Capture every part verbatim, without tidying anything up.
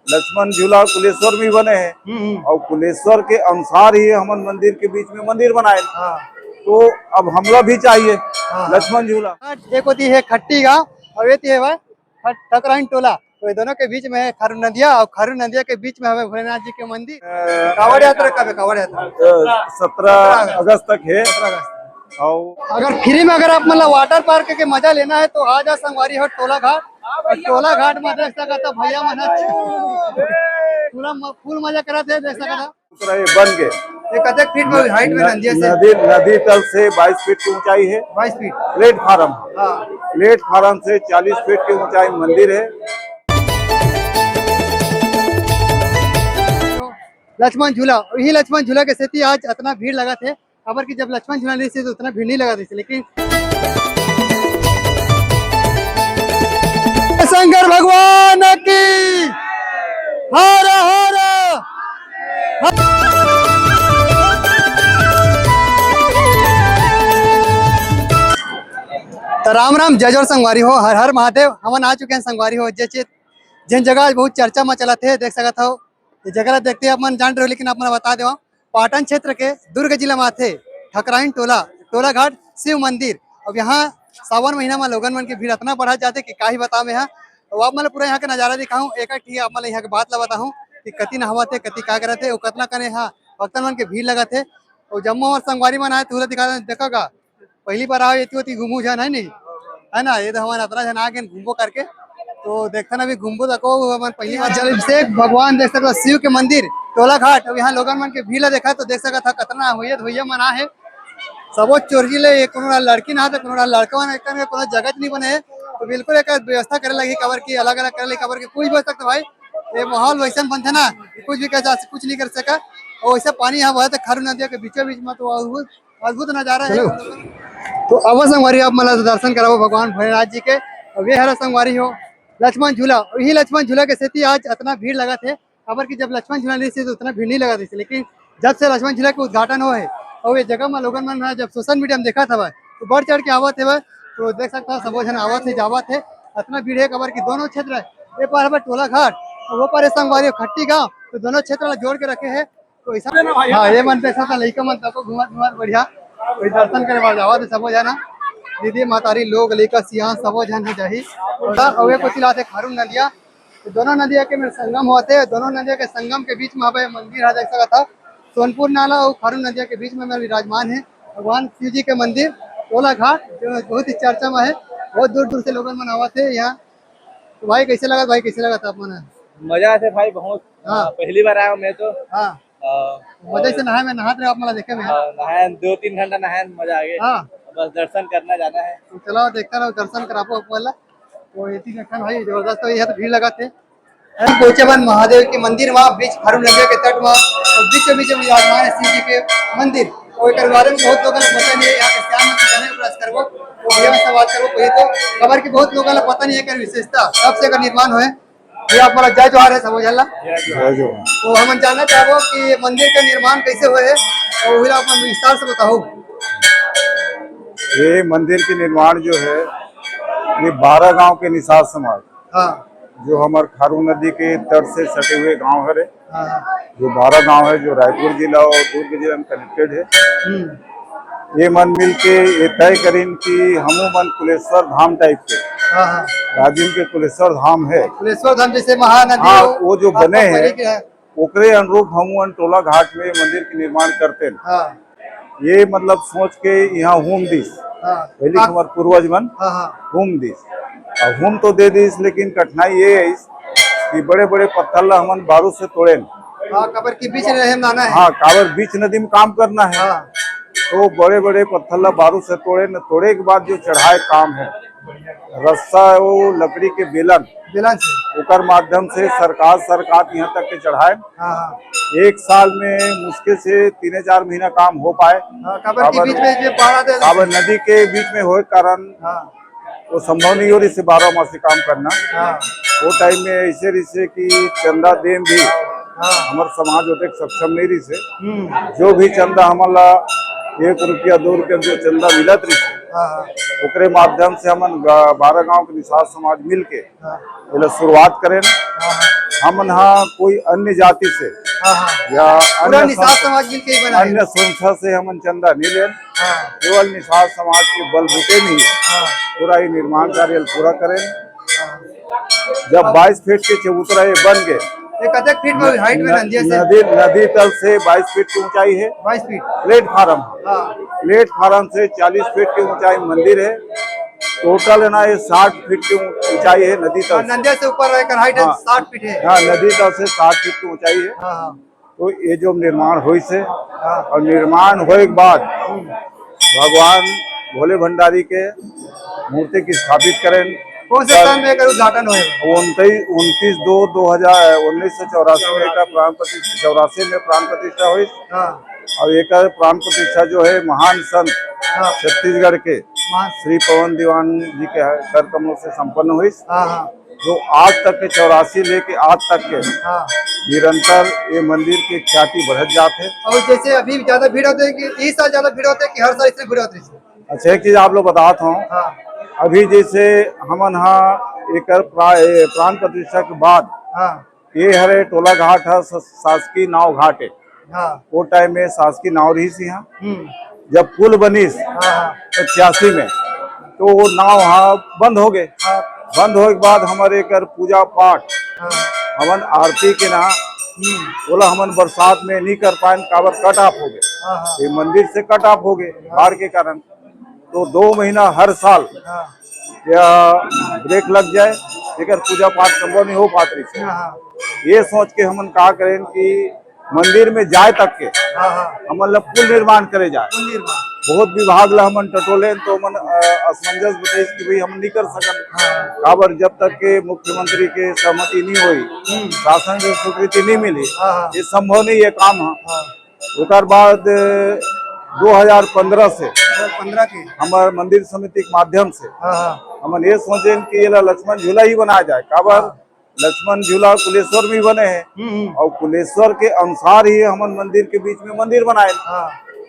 लक्ष्मण झूला कुलेश्वर में बने हे। हम्म, हम्म। अउ कुलेश्वर के अनुसार ही हमन मंदिर के बीच में मंदिर बनाए। हाँ। तो अब हमला भी चाहिए हाँ। लक्ष्मण झूला। एक ओती हे खट्टी गांव अउ एक ओती हे ठक-, ठकराइन टोला। तो ये दोनों के बीच में हे खारून नदिया अउ खारून नदिया के बीच में हवे भोलेनाथ जी के मंदिर। अ, कांवड़ यात्रा कब हे? कांवड़ यात्रा। अ, सत्रह अगस्त तक हे। सत्रह अगस्त। अउ अगर free में अगर आप मन ला water park के मजा लेना हे तो आ जा संगवारी हो टोला घाट। अउ टोला घाट में देख सकत हो भैया मन ह पूरा म-, full मजा करत हे, देख सकत हो। उतरा ये बन के ये कतेक feet में height में न-, नंदिया से? नदी, नदी तल से बाईस feet की ऊंचाई है। बाईस feet। Platform। हाँ। Platform से चालीस feet की ऊंचाई मंदिर है। लक्ष्मण झूला, यही लक्ष्मण झूला के सेती आज अतना भीड़ लगत हे। काबर कि जब लक्ष्मण झूला नहीं से तो उतना भीड़ नहीं लगत हे, लेकिन शंकर भगवान की हर हर। तो राम राम, जय जोहार संगवारी हो, हर हर महादेव। हमन आ चुके हैं संगवारी हो, जे चीज, जिन जगह आज बहुत चर्चा में चलत हे, देख सकत हो। ये जगह ला देखते ही आप मन जान रहे हो, लेकिन आप मन बता देवा, पाटन क्षेत्र के दुर्ग जिला में आथे ठकराइन टोला, टोला घाट शिव मंदिर। अब यहाँ सावन महीना में लोगन मन के भीड़ अतना बढ़त जाथे कि का ही बतावे। यहाँ तो आप मन ला पूरा यहाँ के नजारा दिखाऊं, एक एक ठी आप मन ला यहाँ के बात ला बताऊं कि कति नहावत हे, कति का करत हे, अउ कतना कने यहाँ भक्तन मन के भीड़ लगत हे। अउ जम्मो हमर संगवारी मन आए, तू ला दिखा, देखा का पहली बार आओ, एती ओती घूमू झन, है नहीं? है ना, ये तो हमन अतरा झन आ गए घूमबो करके, तो देखथन अभी घूमबो तको, हमन पहली बार। जल अभिषेक भगवान देख सकत हो, शिव के मंदिर टोला घाट। अब यहाँ लोगन मन के भीड़ ला देखा तो देख सकत हो कतना होइया धोइया मन आ हे। सबो चोरजी ले, ये कोनो लड़की ना तो कोनो लड़का ना, एक कोनो जगह नहीं बने हे, तो बिल्कुल एक व्यवस्था करे लगी, काबर की अलग अलग करे लगी, काबर की कुछ भी हो सकता भाई, ये माहौल वैसन बनथे ना कि कुछ भी कर जा, कुछ नहीं कर सका। और वैसे पानी यहाँ बहत हे खारून नदिया के बीचों बीच में, तो अद्भुत अद्भुत नजारा है। चलो। तो अब संगवारी आप मन ला दर्शन कराबो भगवान भोलेनाथ जी के। अब ये हरा संगवारी हो लक्ष्मण झूला, यही लक्ष्मण झूला के सेती आज अतना भीड़ लगत हे, काबर कि जब लक्ष्मण झूला नहीं से तो उतना भीड़ नहीं लगत हे, लेकिन जब से लक्ष्मण झूला के उद्घाटन होए हे अउ ये जगह में लोगन मन ह जब social media में देखत हवय तो बढ़ चढ़ के आवत हवय, तो देख सकता हो सबो झन आवत हे जावत हे, अतना भीड़ हे, काबर कि दोनों क्षेत्र हे, ये पार हवय टोला घाट अउ वो पार हे संगवारी हो खट्टी गांव, तो दोनों क्षेत्र ला जोड़ के रखे हे। तो ऐसा हाँ, ये मन पैसा था लइका मन तको घुमत घुमत बढ़िया कोई दर्शन करे बर जावत हे सबो झन। दीदी, महतारी लोग, लइका, सियान सबो झन ह जाही। अउ एक कोती ला आथे खारून नदिया, तो दोनों नदिया के मेर संगम होथे, दोनों नदिया के संगम के बीच में हवे मंदिर ह, देख सकत ह। सोनपुर नाला अउ खारून नदिया के बीच में मेर विराजमान हे भगवान शिव जी के मंदिर टोला घाट, जो बहुत ही चर्चा में हे, बहुत दूर दूर से लोगन मन आवत हे यहाँ। तो भाई, कैसे लगत, भाई, कैसे लगत आप मन? मजा आथे भाई बहुत। हाँ। हाँ, पहली बार आया हूँ मैं तो। हाँ। अ, मजा से और नहाए में, नहात रहे आप, मला देखे में। हाँ, नहाए, दो तीन घंटा नहाए, मजा आ गया। हाँ। बस दर्शन करना जाना है। तो चलो, देखते रहो, दर्शन कराबो आप वाला। तो ये तीन घंटा भाई जबरदस्त, तो यहाँ तो भीड़ लगा थे। हम पहुंचे बन महादेव के मंदिर, वहाँ बीच खारून नदिया के तट, वहाँ बीच बीच में विराजमान है शिव जी के मंदिर। और एक बारे में बहुत लोगों को पता नहीं है, यहाँ के श्याम मंदिर जाने का प्रयास करबो, तो भैया से बात करबो, पहले तो खबर की बहुत लोगों को पता नहीं है, एकर विशेषता, कब से एकर निर्माण होए। ये आप बोला, जय जोहार है सबो झन ला। जय जोहार। तो हमन जानना चाहबो कि ये मंदिर का निर्माण कैसे हुए है, और वही ला अपन विस्तार से बताओ। ये मंदिर के निर्माण जो है, ये बारह गांव के निषाद समाज, हाँ। जो हमर खारून नदी के तट से सटे हुए गांव हरे, हाँ, हाँ। जो बारह गांव है, जो रायपुर जिला और दुर्ग जिला में connected है। हम्म। ये मन मिल के ये तय करिन कि हमू मन कुलेश्वर धाम type के, हाँ, हाँ। राजिम के कुलेश्वर धाम है। कुलेश्वर धाम जैसे महानदी हाँ, हो, वो जो और बने हैं, के है। ओकरे अनुरूप हमू मन टोला घाट में मंदिर के निर्माण करते हैं। हाँ। ये मतलब सोच के यहाँ हूम दिस। हाँ। पहले हाँ। हमारे पूर्वज मन हाँ, हाँ। हूम दिस। अब हूम तो दे दिस, लेकिन कठिनाई ये है कि बड़े-बड़े पत्थर ला हमन बारूद से तोड़ेन। हाँ, काबर की बीच रहे में लाना है। हाँ, काबर बीच नदी में काम करना है। हाँ। तो बड़े-बड़े पत्थर ला बारूद से तोड़ेन, तोड़े के बाद जो चढ़ाए काम है, रस्सा, वो लकड़ी के बेलन, बेलन से। ओकर माध्यम से सरकार, सरकार यहाँ तक के चढ़ाए। हाँ, हाँ। एक साल में मुश्किल से तीन चार महीना काम हो पाए। हाँ, काबर की काबर, बीच में ये बाढ़ आते काबर नदी के बीच में होए के कारण हाँ। वो संभव नहीं हो रही से बारह मासी काम करना। हाँ। वो time में ऐसे रही से कि चंदा देम भी हाँ। हमारे समाज ओतेक सक्षम नहीं रही से। हम्म। जो भी चंदा हमला एक रुपया, दो रुपया जो चंदा मिलत रही से, हाँ, हाँ। ओकरे माध्यम से हमन गा-, बारह गांव के निषाद समाज मिल के हाँ। एला शुरुआत करेन। हाँ, हाँ। हमन हा कोई अन्य जाति से हाँ, हाँ। या पूरा अन्य निषाद संस्था, समाज मिलके ही बना है। अन्य संस्था से हमन चंदा नहीं लेन। हाँ। केवल निषाद समाज के बलबूते में ही हाँ। पूरा ये निर्माण कार्य पूरा करेन। हाँ। जब बाईस फीट के चबूतरा ये बन गए, ये कतेक फीट में न-, height में न-, नंदिया से? नदी, नदी तल से बाईस फीट की ऊंचाई है। बाईस फीट। प्लेटफार्म। हाँ। प्लेटफार्म से चालीस फीट की ऊंचाई मंदिर है। टोटल है ना, ये साठ फीट की ऊं-, ऊंचाई है नदी तल और से। नंदिया से ऊपर रहकर height है हाँ। साठ फीट है। हाँ, नदी तल से साठ फीट की ऊंचाई है। हाँ, हाँ। तो ये जो निर्माण होइस हे हाँ। और निर्माण होए के बाद भगवान भोले भंडारी के मूर्ति के स्थापित करेन। कौन से सन में एकर उद्घाटन होए? उनतीस, उनतीस दो दो हजार, उन्नीस सौ चौरासी में एकर प्राण प्रतिष्ठा, चौरासी में प्राण प्रतिष्ठा होइस। हाँ। और एकर प्राण प्रतिष्ठा जो है महान संत हाँ। छत्तीसगढ़ के महान। श्री पवन दीवान जी के कर कमलों से संपन्न होइस। हाँ, हाँ। जो आज तक के, चौरासी लेके आज तक के हाँ। निरंतर ये मंदिर के ख्याति बढ़त जात है। और जैसे अभी ज्यादा भीड़ होते हैं कि इस साल ज्यादा भीड़ होते हैं कि हर साल इससे भीड़ होते हैं? अच्छा, एक चीज आप लोग बतात हूँ। हाँ। अभी जैसे हमन हा एकर प्रा-, ए, प्राण प्रतिष्ठा के बाद हाँ। ये हरे टोला घाट ह स-, शासकीय नाव घाट है। हाँ। वो टाइम में शासकीय नाव रहिस इहाँ। हम्म। जब पुल बनिस हाँ, हाँ। तो छियासी में, तो वो नाव हा बंद हो गए। हाँ। बंद होए के बाद हमर एकर पूजा पाठ हाँ। हमन आरती के ना हम्म। ओला हमन बरसात में नहीं कर पाएन, काबर कट ऑफ हो गए। हाँ, हाँ। ये मंदिर से कट ऑफ हो गए बाढ़ के कारण। तो दो महीना हर साल हाँ। या ब्रेक लग जाए, एकर पूजा पाठ संभव नहीं हो पात रहिस। हाँ, हाँ। ये सोच के हमन का करेन कि मंदिर में जाए तक के हाँ, हाँ। हमन ला पुल निर्माण करे जाए। पुल निर्माण। बहुत विभाग ला हमन टटोलेन तो हमन, अ, असमंजस बताइस कि भाई हम नहीं कर सकन। हाँ। काबर जब तक के मुख्यमंत्री के सहमति नहीं होई, हम्म। शासन से स्वीकृति नहीं मिली, हाँ, हाँ। ये संभव नहीं है काम ह। हाँ। ओकर बाद दो हज़ार पन्द्रह से दो हज़ार पन्द्रह के? हमर मंदिर समिति के माध्यम से हाँ, हाँ। हमन ये सोचेन कि एला लक्ष्मण झूला ही बनाया जाए। काबर हाँ। लक्ष्मण झूला कुलेश्वर में ही बने हैं हम्म, हम्म। और कुलेश्वर के अनुसार ही हमन मंदिर के बीच में मंदिर बनाए। हाँ।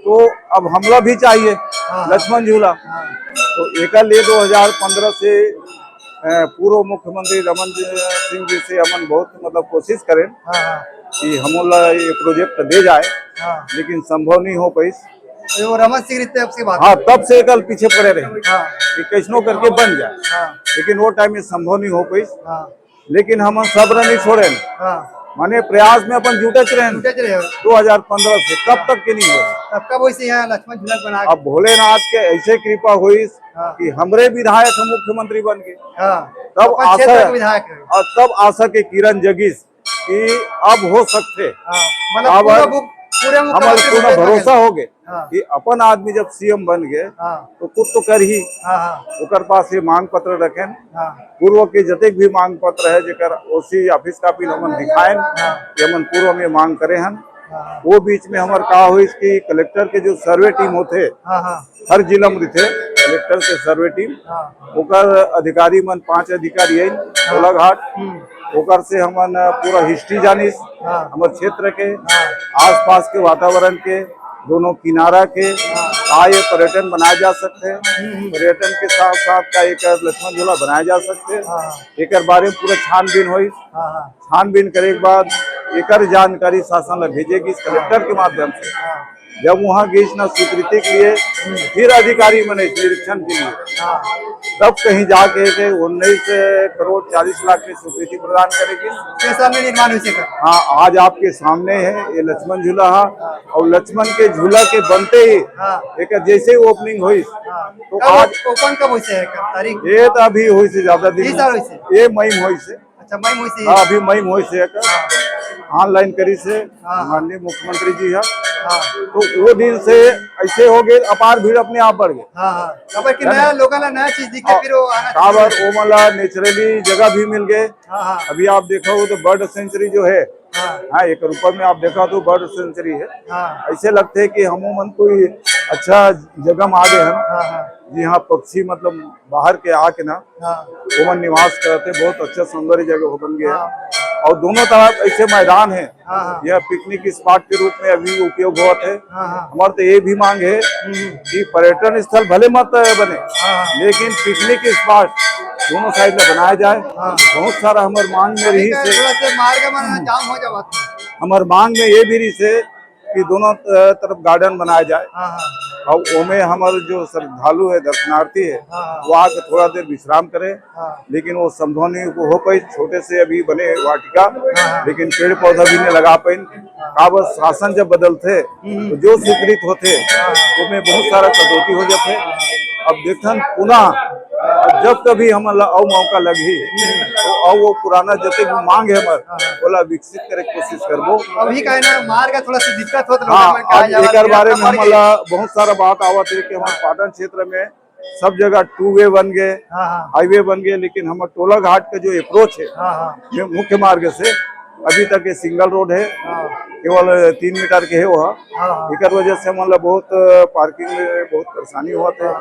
तो अब हमला भी चाहिए हाँ। लक्ष्मण झूला। हाँ। तो एकर लिए दो हज़ार पन्द्रह से, अ, पूर्व मुख्यमंत्री रमन जी, सिंह जी से हमन बहुत मतलब कोशिश करेन हाँ, हाँ। कि हमन ला ये प्रोजेक्ट दे जाए, हाँ। लेकिन संभव नहीं हो पाइस। ये वो रमन सिंह रहते आपसी बात हाँ, है। तब से एकर पीछे पड़े रहे हाँ। कि कैसनो करके बन जाए, हाँ। लेकिन वो टाइम में संभव नहीं हो पाइस। हाँ। लेकिन हमन सब्र नहीं छोड़ेन। हाँ। माने प्रयास में अपन जुटत रहेन। जुटत रहे। दो हज़ार पन्द्रह से तब तक के नहीं हुए। तब कब वैसे यहाँ लक्ष्मण झूला बना के? अब भोलेनाथ के ऐसे कृपा होइस हाँ। कि हमरे विधायक हम मुख्यमंत्री बन गए। हाँ। तब अपन क्षेत्र आशा, के विधायक है। और तब आशा के किरण जगिस कि अब हो सकथे। हाँ। मतलब अब पूरा बु-, पूरे हमर मुख्यमंत्री पूरा भूपेश बघेल। भरोसा हो गए हाँ। कि अपन आदमी जब सीएम बन गए हाँ। तो कुछ तो कर ही। हाँ, हाँ। ओकर पास ये मांग पत्र रखेन। हाँ। पूर्व के जतेक भी मांग पत्र है, जेकर ओसी ऑफिस कॉपी हमन दिखाएन, हाँ। कि हमन पूर्व में मांग करे हन। हाँ। वो बीच में हमर का होइस कि कलेक्टर के जो सर्वे टीम होथे, हाँ, हाँ। हर जिला में रहिथे कलेक्टर के सर्वे टीम, हाँ। ओकर अधिकारी मन, पांच अधिकारी आइन, हाँ। टोला घाट, हम्म। ओकर से हमन पूरा हिस्ट्री जानिस, हाँ। हमर क्षेत्र के, हाँ। आसपास के वातावरण के, दोनों किनारा के, हाँ। का ये पर्यटन बनाए जा सकथे, हम्म, हम्म। पर्यटन के साथ साथ का एक लक्ष्मण झूला बनाए जा सकथे, हाँ। एकर बारे में पूरा छानबीन होइस। हाँ, हाँ। छानबीन करे के बाद एकर जानकारी शासन ला भेजे गिस कलेक्टर के माध्यम से। हाँ। जब वहाँ गिस ना स्वीकृति के लिए, फिर अधिकारी मने निरीक्षण के लिए, हाँ। तब कहीं जाके के उन्नीस करोड़ चालीस लाख की स्वीकृति प्रदान करे गिस। छह साल में निर्माण होइस एकर। हाँ, आज आपके सामने है ये लक्ष्मण झूला हा, हाँ। और लक्ष्मण के झूला के बनते ही हाँ। एक जैसे ही ओपनिंग होइस, हाँ। तो कब आज ओपन कब होइस एकर तारीख? ये तो अभी होइस ज्यादा दिन इस साल होइस? ये मई में होइस। अच्छा, मई में होइस? हाँ, अभी मई में होइस एकर। हाँ। ऑनलाइन करिस हे हाँ। माननीय मुख्यमंत्री जी हा। हाँ। तो वो दिन से ऐसे हो गए, अपार भीड़ अपने आप बढ़ गए। हाँ, हाँ। काबर कि है ना? नया लोगन ला नया चीज दिखथे, हाँ। फिर वो आना काबर चालू होथे। ओमन ला naturally जगह भी मिल गए। हाँ, हाँ। अभी आप देखो तो बर्ड सेंचुरी जो है, हाँ। हाँ, एक ऊपर में आप देखा तो बर्ड सेंचुरी है। हाँ। ऐसे लगथे कि हम मन कोई अच्छा जगह में आ गए हैं। हाँ, हाँ। जी हाँ, पक्षी मतलब बाहर के आके ना हाँ। ओमन निवास करत हे, बहुत अच्छा सौंदर्य जगह हो बन गया है। हाँ। और दोनों तरफ ऐसे मैदान है, हाँ, हाँ। यह पिकनिक स्पॉट के रूप में अभी उपयोग होत है। हाँ, हाँ। हमार तो ये भी मांग है हम्म। कि पर्यटन स्थल भले मत बने, हाँ, हाँ। लेकिन पिकनिक स्पॉट दोनों साइड में बनाया जाए। हाँ। बहुत सारा हमर मांग में रही से, थोड़ा से मार्ग में जाम हो जावत है। हमर मांग में ये भी रही से कि दोनों, अ, तरफ गार्डन बनाया जाए। हाँ, हाँ। और ओमे हमर जो श्रद्धालु है, दर्शनार्थी है, हाँ, हाँ। वो आके थोड़ा देर विश्राम करे। हाँ। लेकिन वो संभव नहीं हो पाई, छोटे से अभी बने वाटिका, हाँ, हाँ। लेकिन पेड़ पौधा भी नहीं लगा पाइन। हाँ। काबर शासन जब बदलथे, हम्म। तो जो स्वीकृत होथे, हाँ। ओमे बहुत सारा कटौती हो जाथे। अब देखथन पुनः, जब कभी हमन ला अउ मौका लगही, तो अउ वो पुराना जतेक मांग है हमर, हाँ। ओला विकसित करे के कोशिश करबो। अभी का है ना, मार्ग थोड़ा सा दिक्कत होत, हाँ, लोगन मन के आज आए जाए एकर में बारे में दिक्कत हमन ला बहुत सारा बात आवत है कि हमर पाटन क्षेत्र में सब जगह टू वे बन गए, हाँ, हाँ। हाईवे बन गए, लेकिन हमर टोला घाट के जो अप्रोच है, हाँ, हाँ। ये मुख्य मार्ग से अभी तक ये सिंगल रोड है, हाँ। केवल तीन मीटर के है वो। हाँ, हाँ। एकर वजह से हमन ला बहुत, अ, पार्किंग में बहुत परेशानी होत है।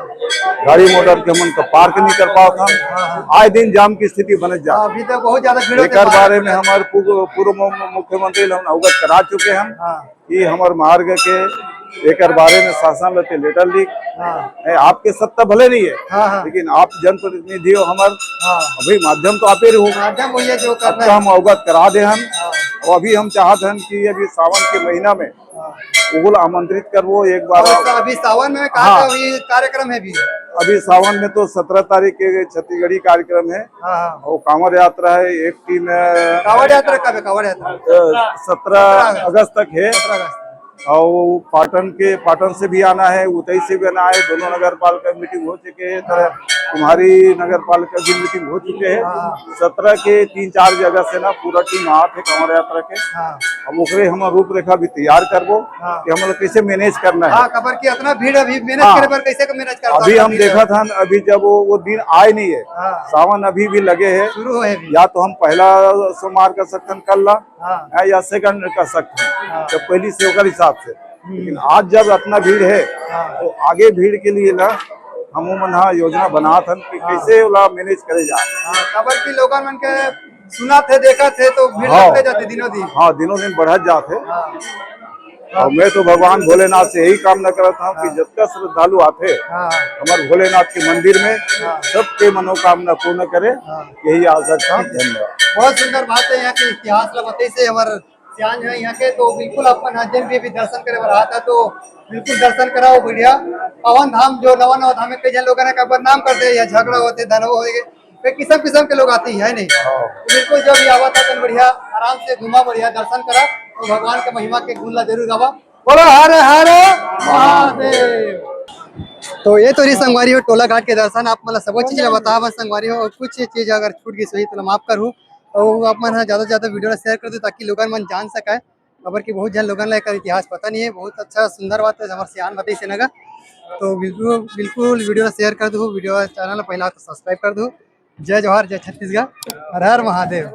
गाड़ी मोटर के हमन का पार्क नहीं कर पावत हन। हाँ, हाँ। आए दिन जाम की स्थिति बनत जात। हाँ, अभी तो बहुत ज्यादा भीड़ होत है एकर बारे में। हमारे पूर्व, पूर्व मु-, मुख्यमंत्री ला हमन अवगत करा चुके हैं हाँ। कि हमर मार्ग के एकर बारे में शासन ला ते लेटर लिख। हाँ। ए, आपके सत्ता भले नहीं है, हाँ, हाँ। लेकिन आप जनप्रतिनिधि हो हमर, हाँ। अभी माध्यम तो आप ही रहो। माध्यम वही है जो करना अब तो है। हम अवगत करा दे हन। हाँ। और अभी हम चाहत हन कि अभी सावन के महीना में हाँ। ओला आमंत्रित करबो एक बार और और। अभी सावन में कहाँ हाँ। का अभी कार्यक्रम है भी? अभी सावन में तो सत्रह तारीख के छत्तीसगढ़ी कार्यक्रम है हाँ, हाँ। और कांवड़ यात्रा है। एक टीम, अ, कांवड़ यात्रा कब है? कांवड़ यात्रा? अ, सत्रह अगस्त तक है। सत्रह अगस्त। और पाटन के, पाटन से भी आना है, उतई से भी आना है, दोनों नगर पालिका मीटिंग हो चुके हैं, तरह कुम्हारी नगर पालिका भी मीटिंग हो चुके हैं। हाँ। सत्रह के तीन चार जगह से ना पूरा टीम आत है कांवड़ यात्रा के। हाँ। अब ओकरे हम रूपरेखा भी तैयार करबो हाँ। कि हम लोग कैसे मैनेज करना है। हाँ, काबर कि इतना भीड़ अभी मैनेज हाँ। करे बर कैसे का मैनेज करबो? अभी हम देखत हन, अभी जब वो, वो दिन आए नहीं है, हाँ। सावन अभी भी लगे है, शुरू है अभी। या तो हम पहला सोमवार कर सकथन कल ला, हाँ। है या सेकंड कर सकथन, हाँ। तो पहली से ओकर हिसाब से। हम्म। लेकिन आज जब इतना भीड़ है, हाँ। तो आगे भीड़ के लिए ना हम मन हा योजना बनात हन कि हाँ। कैसे ओला मैनेज करे जाए। हाँ, काबर कि लोगन मन के सुनत हे, देखत हे, तो भीड़ हाँ। लगते जाते दिनों दिन। हाँ, दिनों दिन बढ़त जात हे। हाँ। और मैं तो भगवान भोलेनाथ से यही कामना करत हूँ कि हाँ। जतका श्रद्धालु आथे हाँ। हमारे भोलेनाथ के मंदिर में, हाँ। सबके मनोकामना पूर्ण करे, हाँ। यही आशा था। धन्यवाद। बहुत सुंदर बात है, यहाँ के इतिहास ला बताइस हे हमारे सियान है यहाँ के, तो बिल्कुल अपन ह जेन भी अभी दर्शन करे बर आता तो बिल्कुल दर्शन कराओ। बढ़िया पावन धाम जो नवा नवा धाम है, कई झन लोगन का बदनाम करते हैं, या झगड़ा होते, धनवा होते, कई किसम किसम के लोग आते हैं, है नहीं? हाँ। तो बिल्कुल जो भी आवा था तो बढ़िया आराम से घूमा, बढ़िया दर्शन करा और भगवान के महिमा के गुण ला जरूर गावा। बोलो हर हर महादेव। तो ये तो रही संगवारी हो टोला घाट के दर्शन, आप मतलब सब चीज ला बतावा संगवारी हो, और कुछ चीज अगर छूट गई सही तो माफ करू। तो आप मन ह ज्यादा से ज्यादा वीडियो ला शेयर कर दो ताकि लोगन मन जान सके, काबर कि बहुत झन लोगन ला एकर इतिहास पता नहीं है। बहुत अच्छा सुंदर बात है, हमर सियान बताइस हे ना गा। तो बिल्कुल बिल्कुल वीडियो ला शेयर कर दो, वीडियो चैनल ला पहला सब्सक्राइब कर दो। जय जोहार, जय छत्तीसगढ़, हर हर महादेव।